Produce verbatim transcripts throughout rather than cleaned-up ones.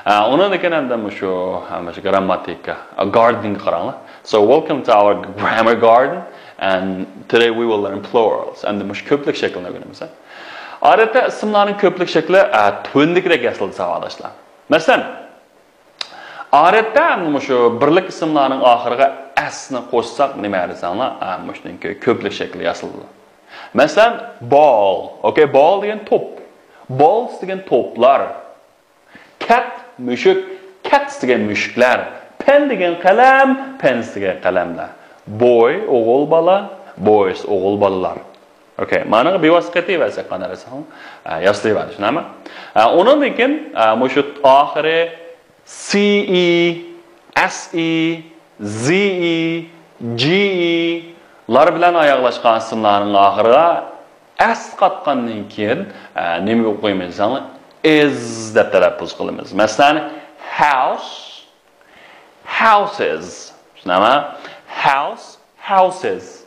ئۇنىڭدىن كېيىن ئەمدى مۇشۇ، مۇشۇ گرامماتىكا، garden غا قاراڭلار. So, welcome to our grammar garden, and today we will learn plurals. ئەمدى مۇشۇ كۆپلۈك شەكلىنى ئۆگىنىمىز. ئادەتتە ئىسىملارنىڭ كۆپلۈك شەكلى، ئە، تۆۋەندىكىدەك ياسىلىدۇ، ساۋاقداشلار. مەسىلەن، ئادەتتە مۇشۇ بىرلىك ئىسىملارنىڭ ئاخىرىغا s نى قوشساق نېمە دېسەڭلار، ئە، مۇشۇنىڭكى كۆپلۈك شەكلى ياسىلىدۇ. مەسىلەن، ball. Okay, ball دېگەن توپ. Balls دېگەن توپلار. Cat مۈشۈك، cats دېگەن مۈشۈكلەر. Pen دېگەن قەلەم، pens دېگەن قەلەملەر. Boy ئوغۇل بالا، boys ئوغۇل بالىلار. Okay، مانىڭغا بىۋاسىتە قېتىۋەرسەك قانداق دېسەڭ، ئە، ياسىلىۋەردى، شۇنداقمۇ؟ ئە، ئۇنىڭدىن كېيىن، ئە، مۇشۇ ئاخىرى C E، S E، Z E، G E لار بىلەن ئاياغلاشقان ئىسىملارنىڭ ئاخىرىغا s قاتقاندىن كېيىن، ئە، نېمە قويىمىز دېسەڭلار، is دەپ تەلەپپۇز قىلىمىز. مەسىلەن، house، houses. شۇنداقمۇ؟ House، houses.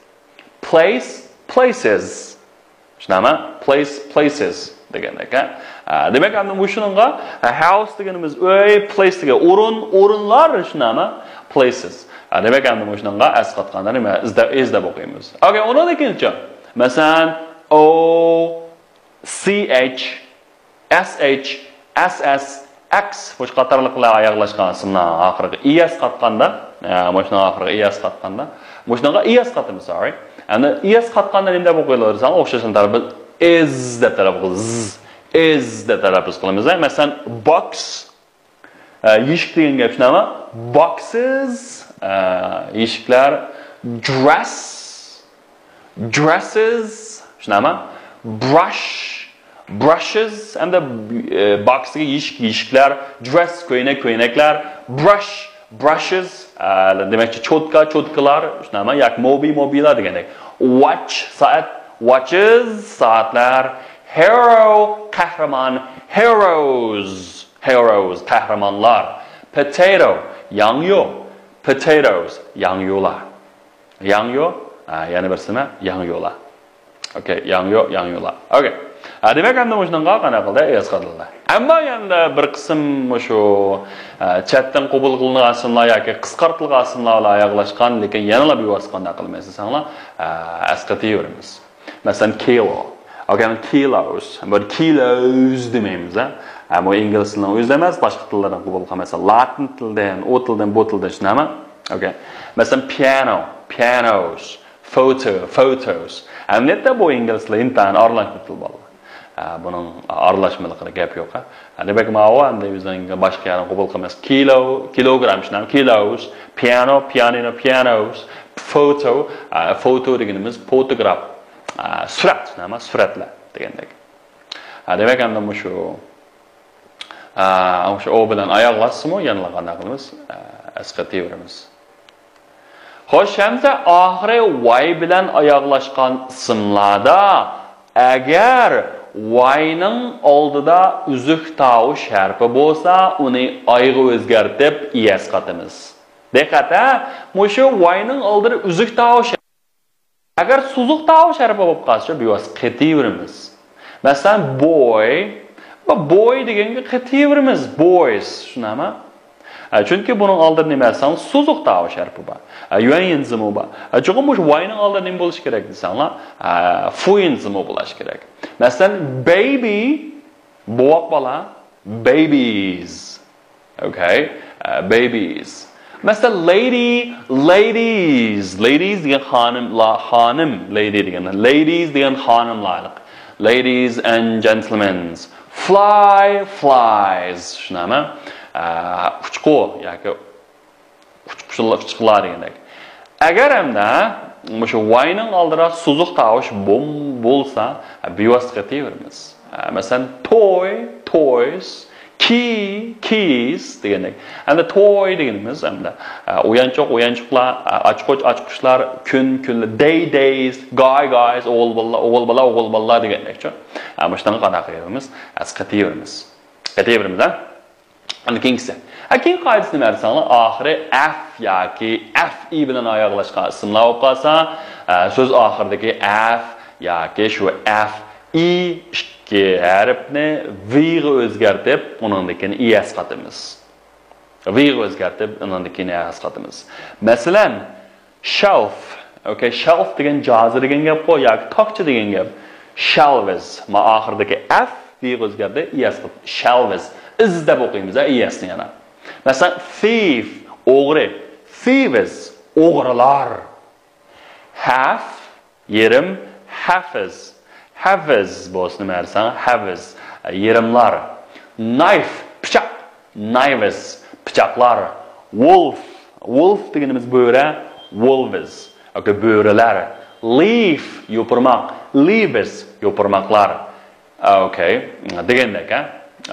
Place، places. شۇنداقمۇ؟ Place، places دېگەندەك، ھە؟ ئە، دېمەك، ئەمدى مۇشۇنىڭغا، ئە، house دېگىنىمىز ئۆي، place دېگەن ئورۇن، ئورۇنلار، شۇنداقمۇ؟ Places. ئە، دېمەك، ئەمدى مۇشۇنىڭغا s قاتقاندا نېمە؟ Is دەپ، is دەپ ئوقۇيمىز. Okay، ئۇنىڭدىن كېيىنچە. مەسىلەن، O، C H، S H، S S، X، مۇشۇ قاتارلىقلار ئاياغلاشقان ئىسىملارنىڭ ئاخىرىغا E S قاتقاندا، ئە، مۇشۇنىڭ ئاخىرىغا E S قاتقاندا، مۇشۇنىڭغا E S قاتىمىز، sorry. ئەمدى E S قاتقاندا نېمە دەپ ئوقۇيلى دېسەڭ، ئوخشاش تەلەپپۇز، is دەپ تەلەپپۇز قىلىمىز. Is دەپ تەلەپپۇز قىلىمىز. مەسىلەن، box، ئە، يېشىك دېگەن گەپ شۇنداقمۇ؟ Boxes، ئە، يېشىكلەر، dress، dresses، شۇنداقمۇ؟ Brush، brushes، ئەمدى، ئە، box دېگەن يېشىك، يېشىكلەر، dress، كۆينەك، كۆينەكلەر، brush، brushes، ئە، دېمەكچى، چوتكا، چوتكىلار، شۇنداقمۇ؟ ياكى موبىي، موبىيلار دېگەندەك. Watch، سائەت، watches، سائەتلەر، hero، قەھرىمان، heroes. Heroes، قەھرىمانلار. Potato، ياڭيۇ. Potatoes، ياڭيۇلار. ياڭيۇ، ئە، يەنە بىرسى نېمە؟ ياڭيۇلار. Okay، ياڭيۇ، ياڭيۇلار. Okay. ئە، دېمەك، ئەمدى مۇشۇنىڭغا قانداق قىلدى؟ S قاتىلدى. ئەمما يەنە بىر قىسىم مۇشۇ، ئە، چەتتىن قوبۇل قىلىنغان ئىسىملار ياكى قىسقارتىلغان ئىسىملار بىلەن ئاياغلاشقان، لېكىن يەنىلا بىۋاسىتە قانداق قىلىمىز دېسەڭلار، ئە، s قېتىۋېرىمىز. مەسىلەن، كىلو. Okay، kilos. بىر kilos دېمەيمىز، ھە. ھە، بۇ ئىنگلىز تىلىنىڭ ئۆزى ئەمەس، باشقا تىللاردىن قوبۇل قىلىمىز. مەسىلەن، لاتىن تىلىدىن، ئۇ تىلدىن، بۇ تىلدىن، شۇنداقمۇ؟ Okay. مەسىلەن، piano، pianos، photo، photos. ئەمەلىيەتتە بۇ ئىنگلىز تىلى ئىنتايىن ئارىلاشما تىل، بالىلار. ھە، بۇنىڭ ئارىلاشمىلىقىدا گەپ يوق، ھە. ھە، دېمەك، ماۋۇ ئەمدى بىزنىڭ باشقا يەرنى قوبۇل قىلماس. كىلو، كىلوگرام، شۇنداقمۇ؟ Kilos، piano، pianino، pianos، photo، ئە، photo دېگىنىمىز فوتوگراف، ئە، سۈرەت، نېمە؟ سۈرەتلەر دېگەندەك. ئە، دېمەك، ئەمدى مۇشۇ، ئە، مۇشۇ ئو بىلەن ئاياغلاشسىمۇ يەنىلا قانداق قىلىمىز؟ ئە، s قېتىۋېرىمىز. خوش، ئەمدى ئاخىرى y بىلەن ئاياغلاشقان ئىسىملاردا ئەگەر y نىڭ ئالدىدا ئۈزۈك تاۋۇش ھەرپى بولسا، ئۇنى ئايغا ئۆزگەرتىپ ئىيەس قاتىمىز. دىققەت، ھە؟ مۇشۇ y نىڭ ئالدىدا ئۈزۈك تاۋۇش، ئەگەر سوزۇق تاۋۇش ھەرپى بولۇپ قالسا، بىۋاسىتە قېتىۋېرىمىز. مەسىلەن، boy، بۇ boy دېگەنگە قېتىۋېرىمىز، boys، شۇنداقمۇ؟ ئە، چۈنكى بۇنىڭ ئالدىدا نېمە دېسەڭ، سوزۇق تاۋۇش ھەرپى بار. ئە، يۈەن يىنزىمۇ بار. ئە، چوقۇم مۇشۇ y نىڭ ئالدىدا نېمە بولۇشى كېرەك دېسەڭلار، ئە، فۇ يىنزىمۇ بولۇشى كېرەك. مەسىلەن، baby، بوۋاق بالا، babies. Okay، ئە، babies. مەسىلەن، lady، ladies. Ladies دېگەن خانىملار، خانىم، lady دېگەن. Ladies دېگەن خانىملارلىق. Ladies and gentlemen. Fly، flies. شۇنداقمۇ؟ ئە، ئۇچقۇ ياكى ئۇچقۇچىلار، ئۇچقۇلار دېگەندەك. ئەگەر ئەمدى مۇشۇ y نىڭ ئالدىدا سوزۇق تاۋۇش بوم-، بولسا، بىۋاسىتە قېتىۋېرىمىز. ئە، مەسىلەن، toy، toys، key، keys دېگەندەك. ئەمدى toy دېگىنىمىز ئەمدى، ئە، ئويۇنچۇق، ئويۇنچۇقلار، ئە، ئاچقۇچ، ئاچقۇچلار، كۈن، كۈنلەر، day، days، guy، guys، ئوغۇل بالىلار، ئوغۇل بالا، ئوغۇل بالىلار دېگەندەكچۇ. ئە، مۇشۇنىڭغا قانداق قىلىۋېرىمىز؟ ئە، قېتىۋېرىمىز. قېتىۋېرىمىز، ھە؟ ئەمدى كېيىنكىسى. ھە، كېيىن قائىدىسى نېمە دېسەڭلار، ئاخىرى f ياكى f e بىلەن ئاياغلاشقان ئىسىملار بولۇپ قالسا، ئە، سۆز ئاخىرىدىكى f ياكى شۇ f ئى ئىككى ھەرپنى ۋغا ئۆزگەرتىپ، ئۇنىڭدىن كېيىن ئى ئەسقاتىمىز. ۋغا ئۆزگەرتىپ، ئۇنىڭدىن كېيىن ئى ئەسقاتىمىز. مەسىلەن، shelf. Okay, shelf دېگەن جازا دېگەن گەپقۇ ياكى تاكچا دېگەن گەپ. Shelves. ما ئاخىرىدىكى ئەف ۋغا ئۆزگەردى، ئى ئەسقاتتى. Shelves. ئىز دەپ ئوقۇيمىز، ئى ئەسنى يەنە. مەسىلەن، thief، ئوغرى. Thieves، ئوغرىلار. Half، يېرىم. Halfs، halfs بولسا نېمە دېسەڭ، halfs، يېرىملار. Knife، پىچاق. Knives، پىچاقلار. Wolf، wolf دېگىنىمىز بۆرە. Wolves، okay، بۆرىلەر. Leaf، يوپۇرماق. Leaves، يوپۇرماقلار. Okay، دېگەندەك، ھە؟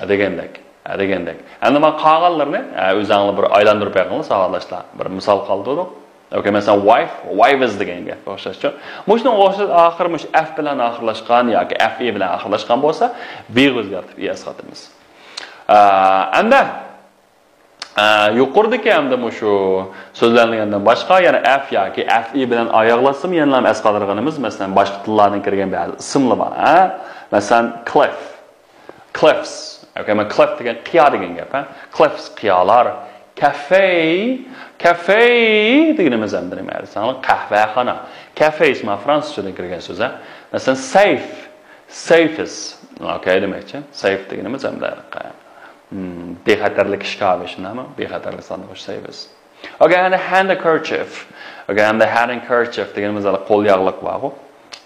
دېگەندەك. ھە، دېگەندەك. ئەمدى مانا قالغانلىرىنى، ھە، ئۆزۈڭلار بىر ئايلاندۇرۇپ بېقىڭلار، ساۋاقداشلار. بىر مىسال قالدۇردۇق. Okay، مەسىلەن، wife، wives دېگەن گەپ ئوخشاشچۇ. مۇشۇنىڭغا ئوخشاش ئاخىرى مۇشۇ ئەف بىلەن ئاخىرلاشقان ياكى ئەف ئى بىلەن ئاخىرلاشقان بولسا، ۋغا ئۆزگەرتىپ ئى ئەسقاتىمىز. ئە، ئەمدى، ئە، يۇقىرىدىكى ئەمدى مۇشۇ سۆزلەنگەندىن باشقا يەنە ئەف ياكى ئەف ئى بىلەن ئاياغلاشسىمۇ يەنىلا ئەسقاتىدىغىنىمىز، مەسىلەن، باشقا تىللاردىن كىرگەن بەزى ئىسىملار بار، ھە؟ مەسىلەن، cliff. Cliffs. Okay، مانا cliff دېگەن قىيا دېگەن گەپ، ھە؟ Cliffs، قىيالار. Cafe، cafe دېگىنىمىز ئەمدى نېمە دېسەڭلار، قەھۋەخانا. Cafes ما فرانسۇزچىدىن كىرگەن سۆز، ھە؟ مەسىلەن، safe، safes. Okay دېمەكچى. Safe دېگىنىمىز ئەمدى، ھم، بىخەتەرلىك ئىشكاپى، شۇنداقمۇ؟ بىخەتەرلىك ساندۇقى، safes. Okay، ئەمدى handkerchief. Okay، ئەمدى handkerchief دېگىنىمىز ھېلى قول ياغلىق بارغۇ.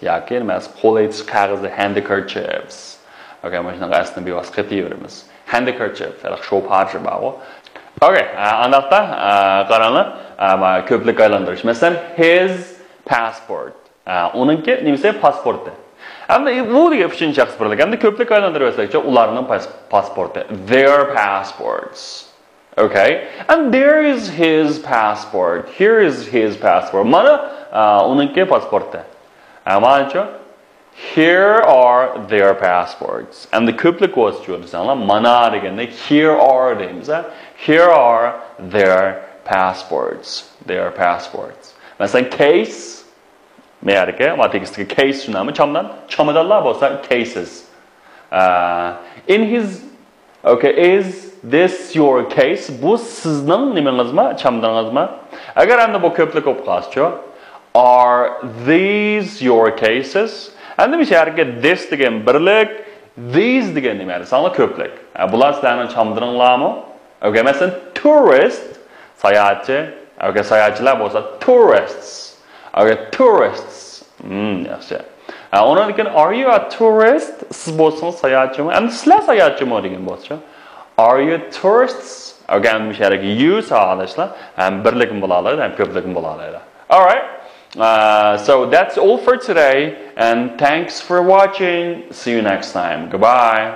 ياكى نېمە، قول ئېيتىش قەغىزى، handkerchiefs. Okay، مانا شۇنىڭغا ئەسلىنى بىۋاسىتە قېتىۋېرىمىز. Handkerchief، ھېلى شوپارچە بارغۇ. Okay، ئە، ئانداقتا، ئە، قاراڭلار، ئە، مانا كۆپلۈك ئايلاندۇرۇش. مەسىلەن، his passport. ئە، ئۇنىڭكى نېمىسى؟ پاسپورتى. ئەمدى بۇ دېگەن ئۈچىنچى شەخس بىرلىك. ئەمدى كۆپلۈك ئايلاندۇرۇۋەتسەكچۇ، ئۇلارنىڭ پاس-، پاسپورتى. Their passports. Okay. And there is his passport. Here is his passport. مانا، ئە، ئۇنىڭكى پاسپورتى. ئە، مانىچۇ؟ Here are their passports. ئەمدى كۆپلۈك بولسىچۇ دېسەڭلار، مانا دېگەندە here are دەيمىز، ھە؟ Here are their passports. Their passports. مەسىلەن، case. مەيەركە، ما تېكىستتىكى case شۇنداقمۇ؟ چامدان. چامادانلار بولسا cases. ئە، in his Okay, is this your case? بۇ سىزنىڭ نېمىڭىزما؟ چامدىنىڭىزما؟ ئەگەر ئەمدى بۇ كۆپلۈك بولۇپ قالسىچۇ؟ Are these your cases? ئەمدى مۇشۇ يەردىكى this دېگەن بىرلىك، these دېگەن نېمە؟ ساڭا كۆپلۈك. ھە، بۇلار سىلەرنىڭ چامدىنىڭلارمۇ؟ Okay، مەسىلەن، tourist، ساياھەتچى. Okay، ساياھەتچىلەر بولسا tourists. Okay، tourists. Hmm، ياخشى. ھە، ئۇنىڭدىن كېيىن، are you a tourist? سىز بولسىڭىز ساياھەتچىمۇ؟ ئەمدى سىلەر ساياھەتچىمۇ دېگەن بولسىچۇ؟ Are you tourists? Okay، ئەمدى مۇشۇ يەردىكى you ساۋاقداشلار ھەم بىرلىكمۇ بولالايدۇ، ھەم كۆپلۈكمۇ بولالايدۇ. Alright. Uh, so that's all for today, and thanks for watching. See you next time. Goodbye.